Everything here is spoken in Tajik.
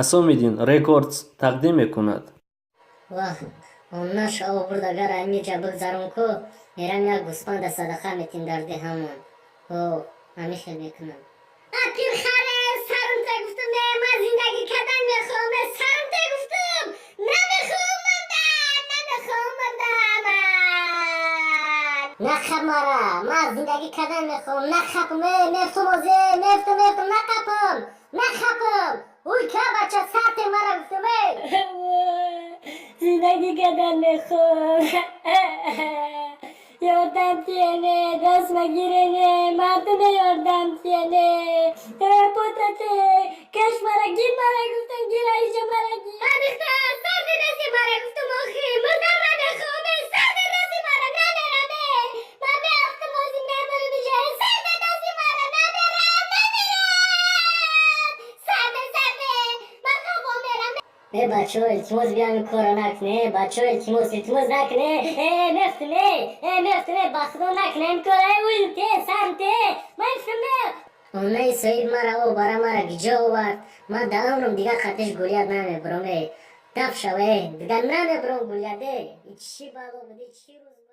Асомиддин Рекордс тақдим мекунад. Ваҳ, он наша обурд. Агар амиҷа бигзарон ку, мерам, як гӯспанда садақа метим дар деҳамон. Ҳо, ҳамин хел мекунам. Пирхаре, сармте гуфтум, не, ман зиндагӣ кардан мехоҳам. Сармте гуфтум, намехоҳам мурдан, намехоҳам мурдан. Нақаб мара, ман зиндагӣ кардан мехоҳам. Нақапм, мефтум озе, мефтум, мефтум, нақапм, нақапм. Уй, ка бача, сарте мара гуфтум, э. Зиндагӣ кардан мехоҳам, ёрдам тиене, даст магирене, мардуме, ёрдам тиене, потате каш мара, гир мара гуфтам, гир, аиша мара гир. Духтар, сарде даси мара гуфтум, охи мурдан намехоҳам. Сарде даси мара, намерам, ман меафтам ози, мемурам иҷа. Сарде даси мара, намерам, намерам, сарде, сарде, ман хафо мерам. Э, бачаҳо, илтимос, биям, ин корро накне. Бачаҳо, илтимос, илтимос, накне. Э, мефтум, э, э, мефтум, э, ба худо, накне ин корро. Э, уй, те сарм, те, ман мефтум. Онаи соҳиб мара о бара мара гиҷо овард. Ман дар умрам дигар қатиш гулять намебурам. Э, даф шава, э, дигар намебурам гулять. Э, чӣ бало буд, чӣ рӯз.